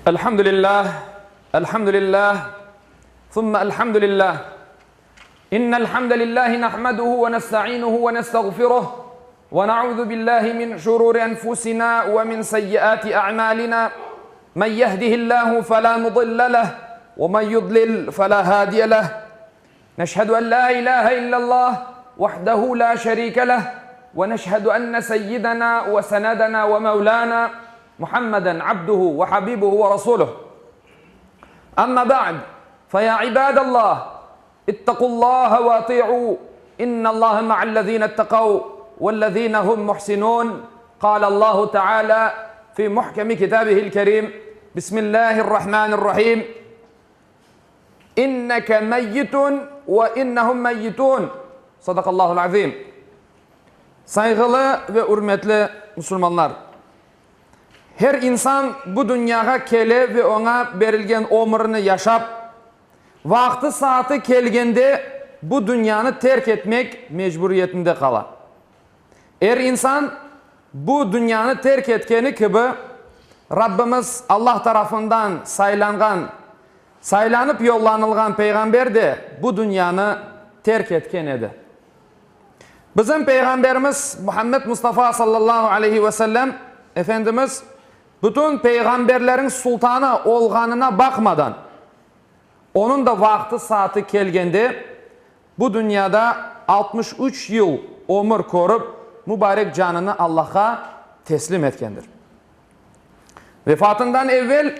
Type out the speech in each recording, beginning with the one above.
Elhamdülillah, elhamdülillah, thumma elhamdülillah. İnnel hamdelillahi nahmeduhu ve nestainuhu ve nestağfiruh ve na'udhu billahi min şururi enfusina ve min seyyiati a'malina. Men yehdihillahu fela mudille leh ve men yudlil fela hadiye leh. Neşhedü en la ilahe illallah vahdehu la şerike leh ve neşhedü enne seyyidena ve senedena ve mevlana Muhammeden abduhu ve habibuhu ve rasuluh. Amma ba'd, fe ya ibadallah, ittaqullaha ve ati'u, innallaha ma'allezine ittekav vellezine hum muhsinun. Kâlallahu teâlâ fi muhkemi kitâbihil kerîm, Bismillahirrahmanirrahim. İnneke meyyitun ve innehum meyyitun. Sadakallahul azim. Sayğılı ve ürmetli musulmanlar! Her insan bu dünyağa kele ve oña berilgen ömürini yaşap, vaqtı-saatı kelgende bu dünyanı terk etmek mecburiyetinde qala. Er insan bu dünyanı terk etkeni kibi, Rabbimiz Allah tarafından saylanğan, saylanıp yollanılğan peyğamber de bu dünyanı terk etken edi. Bizim Peyğamberimiz Muhammed Mustafa sallallahu aleyhi ve sellem Efendimiz bütün peyğamberlerin sultanı olğanına baqmadan, onıñ da vaqtı-saatı kelgende bu dünyada 63 yıl ömür körip, mübarek canını Allahqa teslim etkendir. Vefatından evvel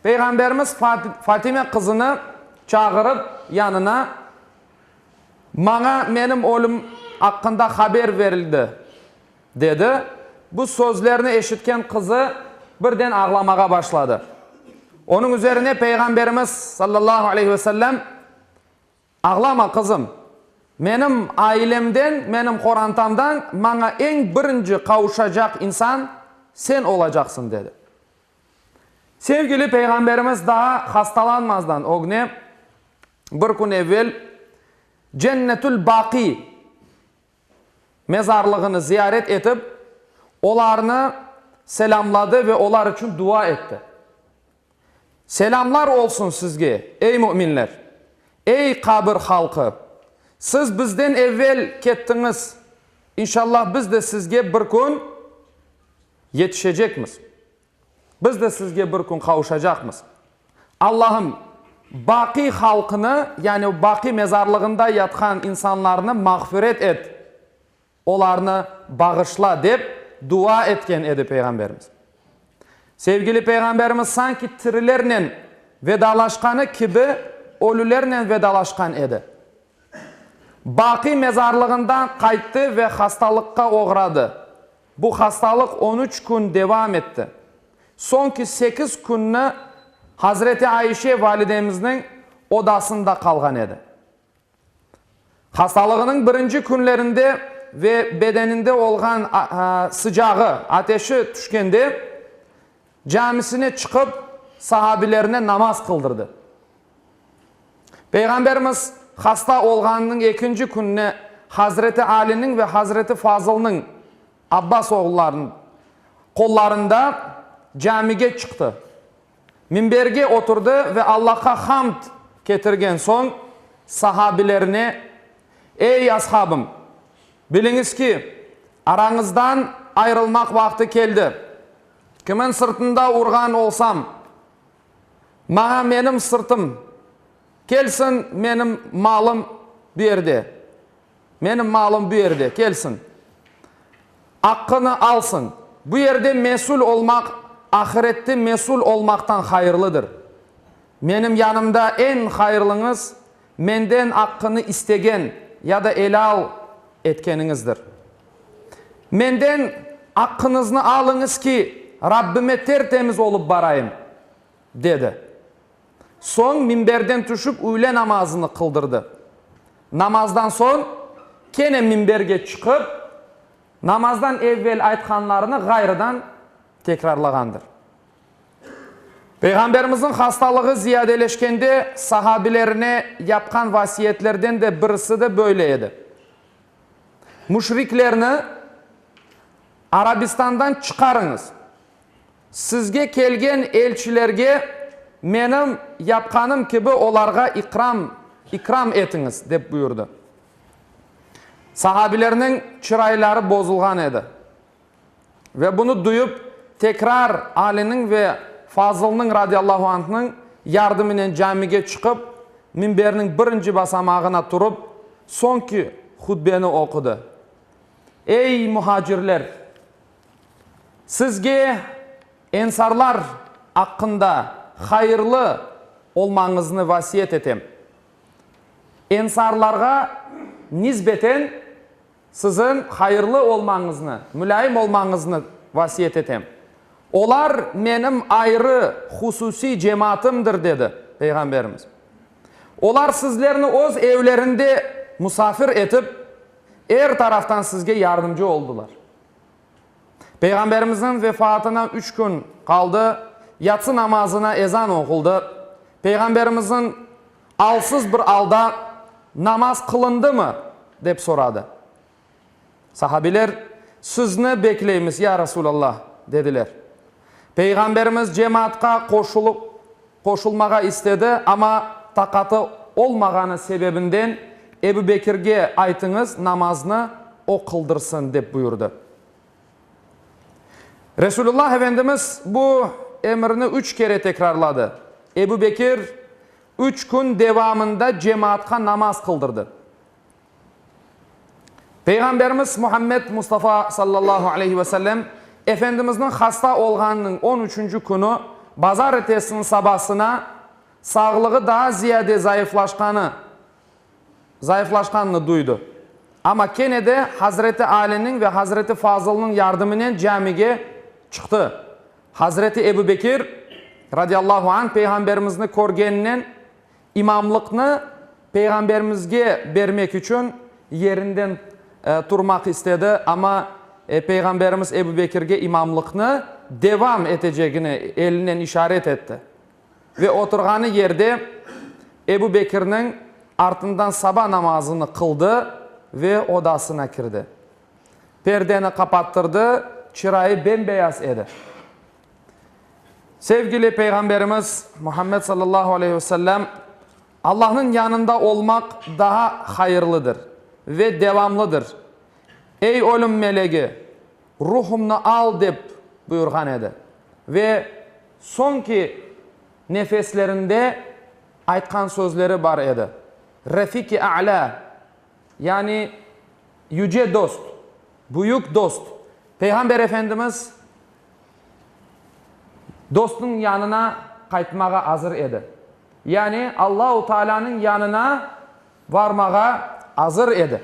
Peyğamberimiz Fatime qızını çağırıp yanına, Maña menim ölüm aqqında haber berildi, dedi. Bu sözlerni eşitken qızı birden ağlamağa başladı. Onıñ üzerine Peyğamberimiz, sallallahu aleyhi ve sellem, Ağlama, qızım. Menim ailemden, menim qorantamdan maña eñ birinci qavuşacaq insan sen olacaqsıñ, dedi. Sevgili Peyğamberimiz daa hastalanmazdan ögne, Bir kün evel Cennetül Baqi mezarlığını ziyaret etip, olarnı selâmladı ve olar içün dua etti. Selâmlar olsun sizge, ey müminler! Ey qabir halqı! Siz bizden evel kettiñiz, inşallah biz de sizge bir kün yetişecekmiz. Biz de sizge bir kün qavuşacaqmız. Allahım, Baqi halqını, yani Baqi mezarlığında yatqan insanlarnı mağfiret et, olarnı bağışla, dep dua etken edi Peyğamberimiz. Sevgili Peyğamberimiz sanki tirilernen vedalaşqanı kibi ölülernen vedalaşqan edi. Baqi mezarlığından qayttı ve hastalıqqa oğradı. Bu hastalıq on üç kün devam etti. Soñki sekiz künni Hazreti Ayşe validemizniñ odasında qalğan edi. Hastalığınıñ birinci künlerinde ve bedeninde olğan sıcağı, ateşi tüşkende, camisine çıqıp, sahabilerine namaz qıldırdı. Peyğamberimiz hasta olğanınıñ ekinci kününe Hazreti Aliniñ ve Hazreti Fazılnıñ, Abbas oğullarınıñ, qollarında camige çıqtı. Minberge oturdı ve Allahqa hamd ketirgen soñ sahabilerine, Ey, ashabım! Biliñiz ki, arañızdan ayrılmaq vaqtı keldi. Kimin sırtında urğan olsam, Maña menim sırtım kelsin, menim malım bu yerde, menim malım bu yerde, kelsin, aqqını alsın. Bu yerde mesül olmaq ahirette mesül olmaqtan hayırlıdır. Menim yanımda eñ hayırlıñız menden aqqını istegen ya da elâl etkeniñizdir. Menden aqqıñıznı alıñız ki, Rabbime ter-temiz olıp barayım, dedi. Soñ minberden tüşip üyle namazını qıldırdı. Namazdan soñ kene minberge çıqıp, namazdan evvel aytqanlarını ğayrıdan tekrarlağandır. Peyğamberimizniñ hastalığı ziyadeleşkende sahabilerine yapqan vasiyetlerden de birisi de böyle edi. Müşriklerni Arabistandan çıqarıñız. Sizge kelgen elçilerge menim yapqanım kibi olarğa iqram, ikram etiñiz, dep buyurdı. Sahabilerniñ çırayları bozulğan edi. Ve bunı duyıp, tekrar Aliniñ ve Fazılnıñ, radiyallahu anhnıñ, yardımınen camige çıqıp, minberniñ birinci basamağına turıp, soñki hutbeni oqudı. Ey, muhacirler! Sizge ensarlar aqqında hayırlı olmañıznı vasiyet etem. Ensarlarğa nisbeten siziñ hayırlı olmañıznı, mulâyim olmañıznı vasiyet etem. Olar menim ayrı, hususiy cemaatımdır, dedi Peyğamberimiz. Olar sizlerni öz evlerinde musafir etip, er taraftan sizge yardımcı oldılar. Peyğamberimizniñ vefatına üç kün qaldı, yatsı namazına ezan oquldı. Peyğamberimizniñ alsız bir alda namaz qılındımı? dep soradı. Sahabiler, Sizni bekleymiz, ya Resulallah, dediler. Peyğamberimiz cemaatqa qoşulıp, qoşulmağa istedi, amma taqatı olmağanı sebebinden Ebu Bekirge aytıñız, namaznı o qıldırsın, dep buyurdı. Resulullah Efendimiz bu emirni üç kere tekrarladı. Ebu Bekir üç kün devamında cemaatqa namaz qıldırdı. Peyğamberimiz Muhammed Mustafa sallallahu aleyhi ve sellem Efendimizniñ hasta olğanınıñ on üçünci künü bazarertesiniñ sabasına sağlığı daa ziyade zayıflaşqanı zayıflaşqanını duydı. Amma kene de Hazreti Aliniñ ve Hazreti Fazılnıñ yardımınen camige çıqtı. Hazreti Ebu Bekir, radiyallahu anh, Peyğamberimizni körgeninen İmamlıqnı Peyğamberimizge bermek içün yerinden turmaq istedi, amma Peyğamberimiz Ebu Bekirge imamlıqnı devam etecegini elinen işaret etti. Ve oturğanı yerde Ebu Bekirniñ artından saba namazını qıldı ve odasına kirdi. Perdeni qapattırdı, çırayı bem-beyaz edi. Sevgili Peyğamberimiz Muhammed sallallahu aleyhi ve sellem, Allahnıñ yanında olmaq daa hayırlıdır ve devamlıdır. Ey ölüm melegi, ruhumnı al dep buyurğan edi. Ve soñki nefeslerinde aytqan sözleri bar edi, Refiki a'lâ, yani yüce dost, büyük dost. Peyğamber Efendimiz Dostunıñ yanına qaytmağa azır edi. Yani Allahu Taalânıñ yanına varmağa azır edi.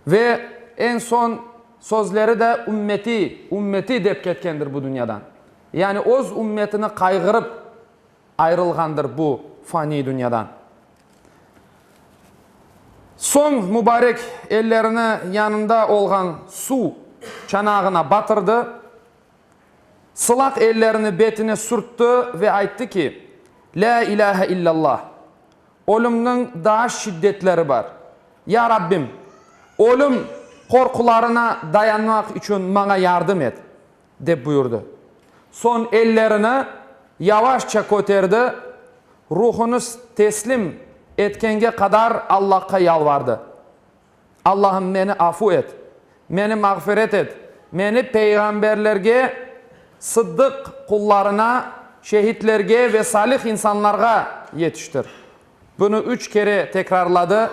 Ve eñ soñ sözleri de ümmeti, ümmeti dep ketkendir bu dünyadan. Yani öz ümmetini qayğırıp ayrılğandır bu faniy dünyadan. Soñ mubarek ellerini yanında olğan suv çanağına batırdı, sılaq ellerini betine sürtti ve ayttı ki, Lâ ilâhe illallah! Ölümniñ daa şiddetleri bar. Ya Rabbim, ölüm qorqularına dayanmaq içün maña yardım et! Dep buyurdı. Soñ ellerini yavaşça köterdi, ruhunı teslim etkenge qadar Allahqa yalvardı, Allahım, meni afu et, meni mağfiret et, meni peyğamberlerge, sıddıq qullarına, şehitlerge ve salih insanlarğa yetiştir. Bunı üç kere tekrarladı,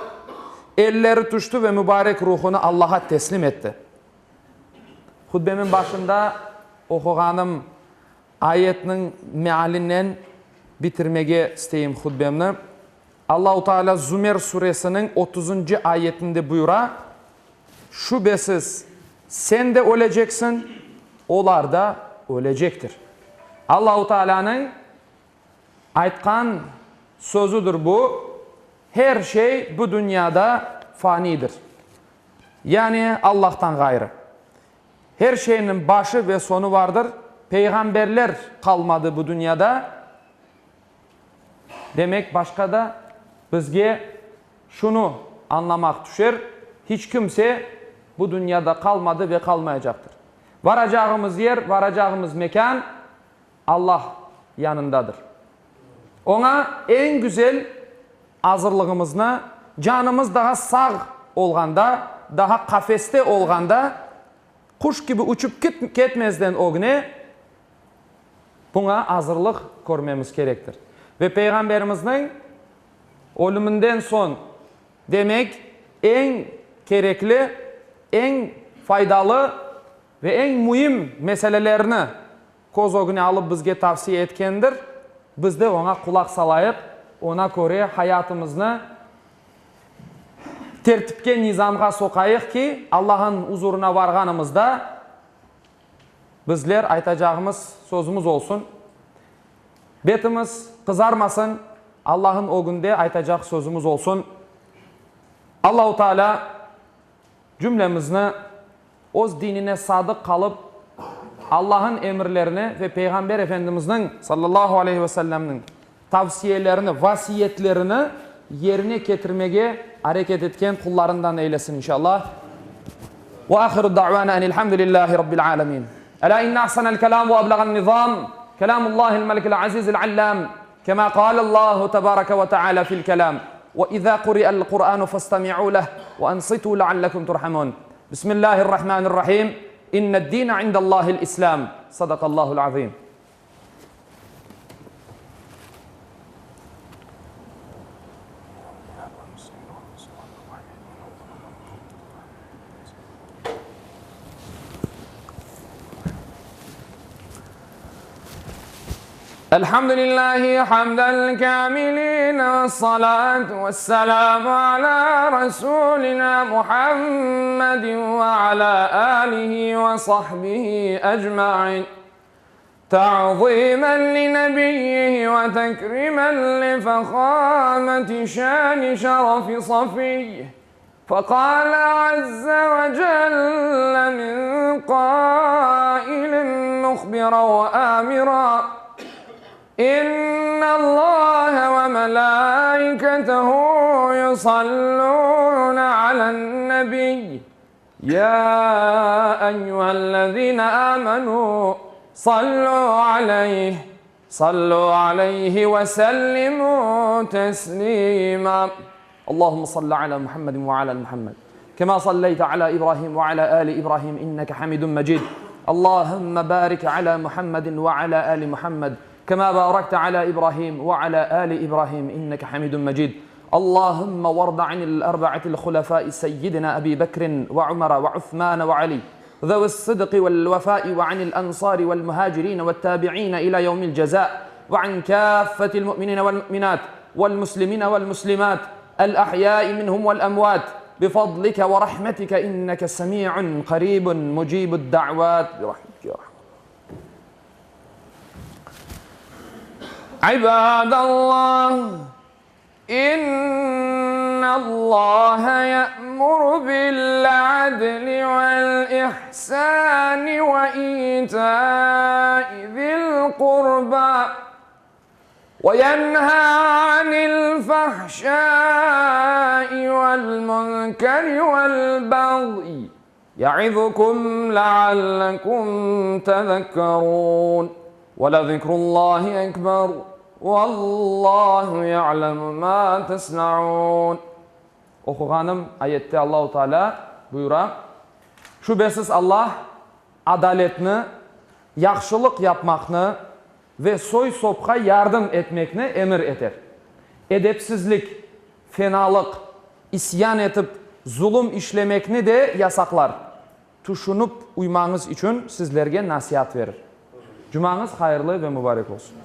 elleri tüşti ve mübarek ruhunı Allaha teslim etti. Hutbemiñ başında oquğanım ayetniñ mealinen bitirmege isteyim hutbemni. Allahu Teala Zümer suresiniñ otuzıncı ayetinde buyura, Şübesiz, sen de öleceksiñ, olar da ölecektir. Allahu Teala'nıñ aytqan sözüdir bu, Her şey bu dünyada fanidir. Yani Allahtan ğayrı. Her şeyniñ başı ve soñu vardır. Peyğamberler qalmadı bu dünyada. Demek, başqa da bizge şunı añlamaq tüşer, hiç kimse bu dünyada qalmadı ve qalmaycaqtır. Varacağımız yer, varacağımız mekân Allah yanındadır. Oña eñ güzel azırlığımıznı, canımız daha sağ olğanda, daha qafeste olğanda, quş kibi uçıp ketmezden ögüne buña azırlıq körmemiz kerektir. Ve Peyğamberimizniñ ölüminden soñ, demek, eñ kerekli, eñ faydalı ve eñ müim meselelerni köz ögüne alıp bizge tavsiye etkendir, biz de oña qulaq salayıq, oña köre hayatımıznı tertipke, nizamğa soqayıq ki, Allah'ın uzurına varğanımızda bizler aytacağımız sözümiz olsun, betimiz qızarmasın, Allah'ın ögünde aytacaq sözümiz olsun. Allahu Teala cümlemizni öz dinine sadıq qalıp, Allah'ın emirlerini ve Peyğamber Efendimizniñ, sallallahu aleyhi ve sellemniñ, tavsiyelerini, vasiyetlerini yerine ketirmege areket etken qullarından eylesin inşallah. Ve ahiru da'vana enilhamdülillahi rabbil alemin. Ela inne ahsenel kelam ve eblegan nizam kelamullahil melikil azizil allam kema kalallahu tebareke ve teala fil kelam ve iza kuri'el Kur'anu festemi'u leh ve ensitu leallekum turhamun. Bismillahirrahmanirrahim. İnned-dine indallahil İslam. Sadakallahul azim. Elhamdülillahi hamdel kamilin ve salatu ve selamu ala Resulina Muhammedin ve ala alihi ve sahbihi ecmain. تعظيما لنبيه وتكريما لفخامة شان شرف صفيه فقال عز وجل من قائل مخبرا وآمرا إن الله وملائكته يصلون على النبي يا أيها الذين آمنوا صلوا عليه صلوا عليه وسلموا تسليما اللهم صل على محمد وعلى محمد كما صليت على إبراهيم وعلى آل إبراهيم إنك حميد مجيد اللهم بارك على محمد وعلى آل محمد كما باركت على إبراهيم وعلى آل إبراهيم إنك حميد مجيد اللهم وارض عن الأربعة الخلفاء سيدنا أبي بكر وعمر وعثمان وعلي ذوي الصدق والوفاء وعن الأنصار والمهاجرين والتابعين إلى يوم الجزاء وعن كافة المؤمنين والمؤمنات والمسلمين والمسلمات الأحياء منهم والأموات بفضلك ورحمتك إنك سميع قريب مجيب الدعوات برحمتك يا رحمة عباد الله إن الله يأمر بالعدل والإحسان وإيتاء ذي القربى وينهى عن الفحشاء والمنكر والبغي يعظكم لعلكم تذكرون ولذكر الله أكبر والله يعلم ما تصنعون Oquğanım ayette Allahu Teala buyura, Şübesiz Allah adaletni, yahşılıq yapmaqnı ve soy-sopqa yardım etmekni emir eter. Edepsizlik, fenalıq, isyan etip zulum işlemekni de yasaqlar. Tüşünip uymañız içün sizlerge nasiat verir. Cumañız hayırlı ve mubarek olsun.